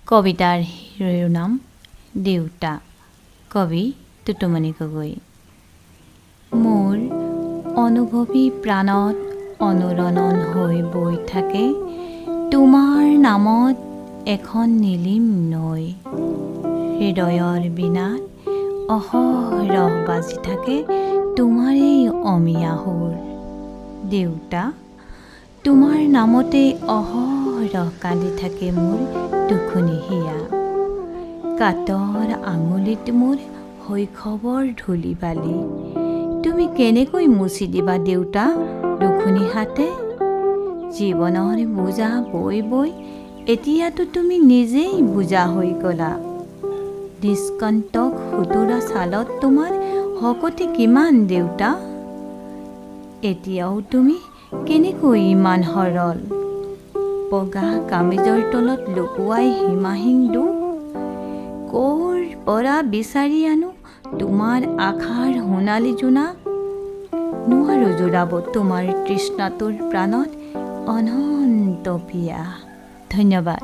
কবিতাৰ শিৰোনাম দেউতা, কবি টুটুমণি গগৈ। মোৰ অনুভৱী প্ৰাণত অনুৰণন হৈ বৈ থাকে তোমাৰ নামত এখন নীলিম নৈ। হৃদয়ৰ বীণাত অহৰহ বাজি থাকে তোমাৰেই অমিয়া সুৰ। দেউতা, তোমাৰ নামতেই অহৰহ কান্দি থাকে মোৰ দুখুনি হিয়া। কাতৰ আঙুলিত মোৰ শৈশৱৰ ধূলি বালি তুমি কেনেকৈ মুচি দিবা দেউতা দুখুনি হাতে? জীৱনৰ বোজা বৈ বৈ এতিয়াতো তুমি নিজেই বোজা হৈ গ'লা। নিষ্কণ্টক সুতুৰা ছালত তোমাৰ শকতি কিমান দেউতা? এতিয়াও তুমি কেনেকৈ ইমান সৰল? বগা কামিজৰ তলত লুকুৱাই সীমাহীন দুখ ক'ৰ পৰা বিচাৰি আনো তোমাৰ আশাৰ সোণালী জোনাক? নোৱাৰো জোৰাব তোমাৰ তৃষ্ণাতুৰ প্ৰাণত অনন্ত পিয়াহ। ধন্যবাদ।